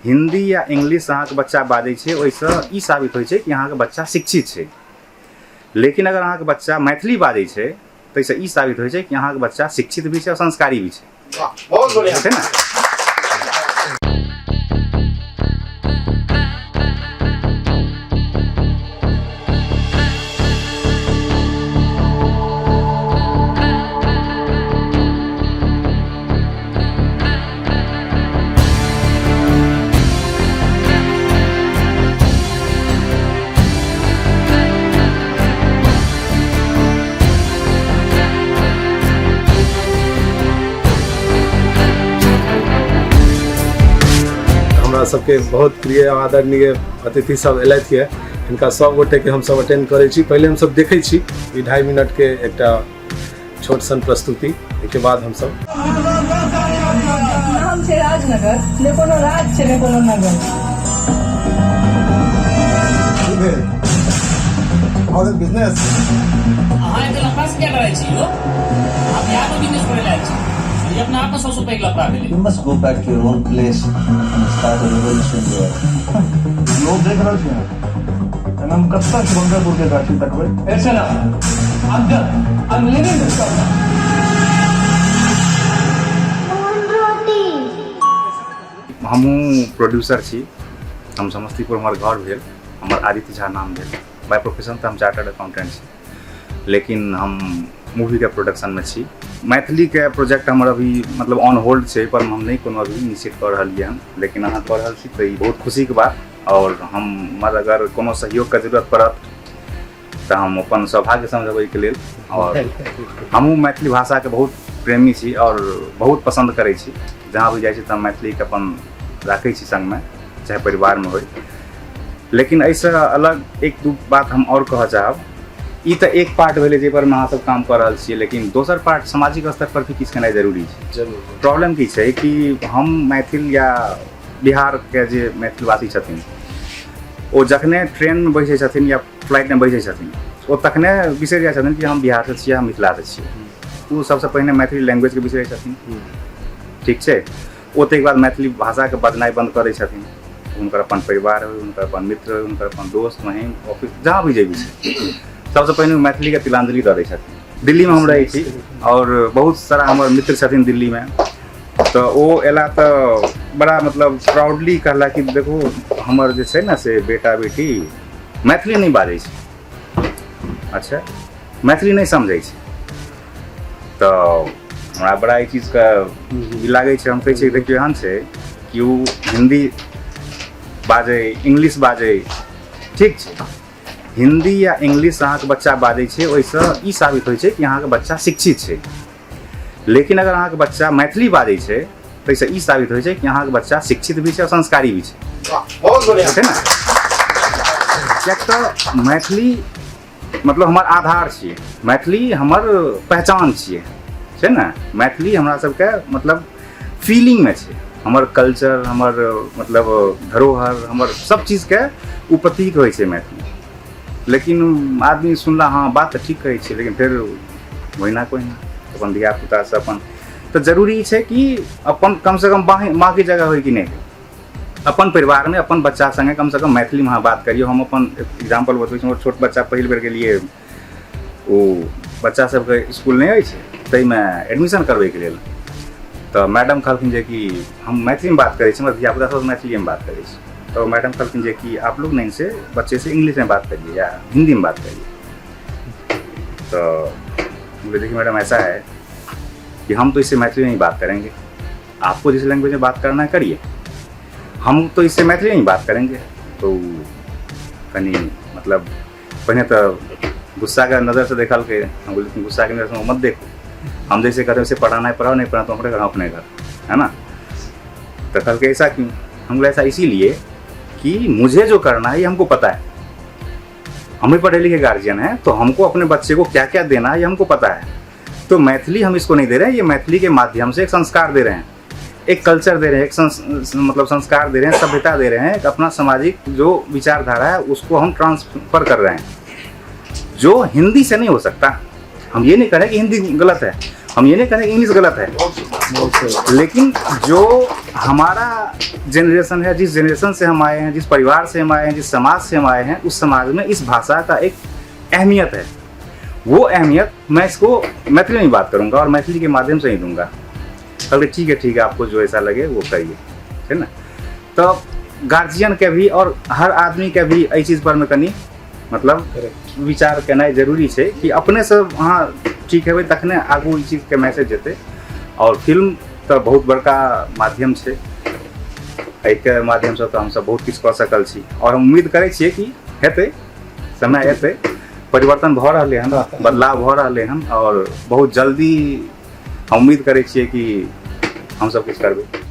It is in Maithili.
हिन्दी या इंग्लिश अहाँके बच्चा बाजै छै, ओहिसँ ई साबित होइ छै कि अहाँके बच्चा शिक्षित छै। लेकिन अगर अहाँके बच्चा मैथिली बाजै छै, ताहिसँ ई साबित होइ छै कि अहाँके बच्चा शिक्षित भी छै आओर संस्कारी भी छै। बहुत बढ़िया। छै ने? हमरा सबके बहुत प्रिय आदरणीय अतिथि सब एलथि ये, हिनका सब गोटे के हमसब अटेंड करै छी। पहिले हमसब देखै छी ई 2.5 मिनट के एकटा छोट सन प्रस्तुति, एहिके बाद हमसब नाम छै राजनगर, ने कोनो राज छै ने कोनो नगर। बिजनेस अहाँ एते लफड़ा से किया डराइ छी यौ? अहाँ बिहार में बिजनेस करे लायक छी। ई अपना आप में सबसँ पैघ लफड़ा भेलै। You must go back to your own place and start a revolution there. लोग देख रहल छी अहाँ, एना हम कतऽ शुभंकरपुर के गाछी तकबै। It's enough. I'm done. I'm leaving this company. हमहूँ प्रोड्यूसर छी। हम समस्तीपुर हमर घर भेल, हमर आदित्य झा नाम भेल। बाय प्रोफेशन तऽ हम चार्टर्ड अकाउंटेंट छी, लेकिन हम मूवीके प्रोडक्शनमे छी। मैथिलीके प्रोजेक्ट हमर अभी मतलब ऑन होल्ड छै, पर हम नहि कोनो अभी इनिशिएट कऽ रहलियै हन, लेकिन अहाँ कऽ रहल छी तऽ ई बहुत खुशीके बात। आओर हमर अगर कोनो सहयोगके जरूरत पड़त तऽ हम अपन सौभाग्य समझबै एहिके लेल। आओर हमहूँ मैथिली भाषाके बहुत प्रेमी छी आओर बहुत पसन्द करै छी। जहाँ भी जाइ छी तऽ मैथिलीके अपन राखै छी सङ्गमे, चाहे परिवारमे होइ। लेकिन एहिसँ अलग एक दू बात हम आओर कहऽ चाहब। ई तऽ एक पार्ट भेलै जाहिपर मे अहाँ सब काम कऽ रहल छियै, लेकिन दोसर पार्ट सामाजिक स्तर पर भी किछु केनाइ जरूरी छै। जरूर। प्रॉब्लम की छै कि हम मैथिल या बिहारके जे मैथिलवासी छथिन, ओ जखने ट्रेनमे बैसै छथिन या फ्लाइटमे बैसै छथिन, ओ तखने बिसरि जाइ छथिन कि हम बिहारसँ छियै, हम मिथिलासँ छियै। ओ सबसँ पहिने मैथिली लैंग्वेजके बिसरै छथिन, ठीक छै? ओ ताहिके बाद मैथिली भाषाके बजनाइ बन्द कऽ दै छथिन। हुनकर अपन परिवार होइ, हुनकर अपन मित्र होइ, हुनकर अपन दोस्त महिम, ऑफिस जहाँ भी जेबी छै, सबसँ पहिने ओ मैथिलीके तिलांजलि दऽ दै छथिन। दिल्लीमे हम रहै छी आओर बहुत सारा हमर मित्र छथिन दिल्लीमे, तऽ ओ अयला तऽ बड़ा मतलब प्राउडली कहला कि देखू, हमर जे छै ने से बेटा बेटी मैथिली नहि बाजै छै, अच्छा मैथिली नहि समझै छै। तऽ हमरा बड़ा ई चीजके ई लागै छै। हम कहै छियै, देखियौ, एहन छै कि ओ हिन्दी बाजै, इंग्लिश बाजै, ठीक छै। हिन्दी या इंग्लिश अहाँके बच्चा बाजै छै, ओहिसँ ई साबित होइ छै कि अहाँके बच्चा शिक्षित छै। लेकिन अगर अहाँके बच्चा मैथिली बाजै छै, ताहिसँ ई साबित होइ छै कि अहाँके बच्चा शिक्षित भी छै आओर संस्कारी भी छै। बहुत बढ़िया। छै ने? किएक तऽ मैथिली मतलब हमर आधार छियै, मैथिली हमर पहचान छियै, छै ने? मैथिली हमरा सबके मतलब फीलिंगमे छै। हमर कल्चर, हमर मतलब धरोहर, हमर सब चीजके ओ प्रतीक होइ छै मैथिली। लेकिन आदमी सुनला, हँ, बात तऽ ठीक कहै छियै, लेकिन फेर ओहिना कोहिना अपन धियापुतासँ अपन। तऽ जरूरी छै कि अपन कमसँ कम बाँकी जगह होइ कि नहि होइ, अपन परिवारमे अपन बच्चा सङ्गे कमसँ कम मैथिलीमे अहाँ बात करियौ। हम अपन एग्जाम्पल बतबै छी। हमर छोट बच्चा पहिल बेर गेलियै, ओ बच्चा सबके इसकुल नहि अछि, ताहिमे एडमिशन करबैके लेल। तऽ मैडम कहलखिन जे कि हम मैथिलीमे बात करै छी, हमर धियापुता सब मैथिलीमे बात करै छी। तऽ मैडम कहलखिन जे कि आप लोग नहीं से बच्चे से इंग्लिश में बात करिए या हिंदी में बात करिए। तो बोले, देखिए मैडम, ऐसा है कि हम तो इससे मैथिली में ही बात करेंगे, आपको जिस लैंग्वेज में बात करना है करिए, हम तो इससे मैथिली में ही बात करेंगे। तो कनी मतलब पहिने तऽ गुस्साके नजरसँ देखलकै। हम बोले, तुम गुस्सा के नजर से मत देखो, हम जैसे करें वैसे पढ़ाना है पढ़ाओ, नहीं पढ़ाना तो अपने घर, अपने घर है ना। तो कहलकै, ऐसा क्यों? हम बोले, ऐसा इसीलिए कि मुझे जो करना है ये हमको पता है, हम भी पढ़े लिखे गार्जियन हैं, तो हमको अपने बच्चे को क्या क्या देना है ये हमको पता है। तो मैथिली हम इसको नहीं दे रहे हैं, ये मैथिली के माध्यम से एक संस्कार दे रहे हैं, एक कल्चर दे रहे हैं, एक मतलब संस्कार दे रहे हैं, सभ्यता दे रहे हैं, एक अपना सामाजिक जो विचारधारा है उसको हम ट्रांसफर कर रहे हैं, जो हिंदी से नहीं हो सकता। हम ये नहीं कह रहे कि हिंदी गलत है, हम ये नहीं कह रहे कि इंग्लिश गलत है। बहुत सही। लेकिन जो हमारा जनरेशन है, जिस जनरेशन से हम आए हैं, जिस परिवार से हम आए हैं, जिस समाज से हम आए हैं, उस समाज में इस भाषा का एक अहमियत है। वो अहमियत मैं इसको मैथिली में ही बात करूंगा और मैथिली के माध्यम से ही दूंगा। कहलकै ठीक है, ठीक है, आपको जो ऐसा लगे वो करिए, है ना। तो गार्जियन के भी और हर आदमी के भी एहि चीज पर में कनि मतलब विचार केनाइ जरूरी छै कि अपने से अहाँ ठीक हेबै तखने आगू ई चीजके मैसेज जेतै। आओर फिल्म तऽ बहुत बड़का माध्यम छै, एहिके माध्यमसँ तऽ हमसब बहुत किछु कऽ सकल छी आओर हम उम्मीद करै छियै कि हेतै, समय एतै, परिवर्तन भऽ रहलै हन, बदलाव भऽ रहलै हन आओर बहुत जल्दी हम उम्मीद करै छियै कि हमसब किछु करबै।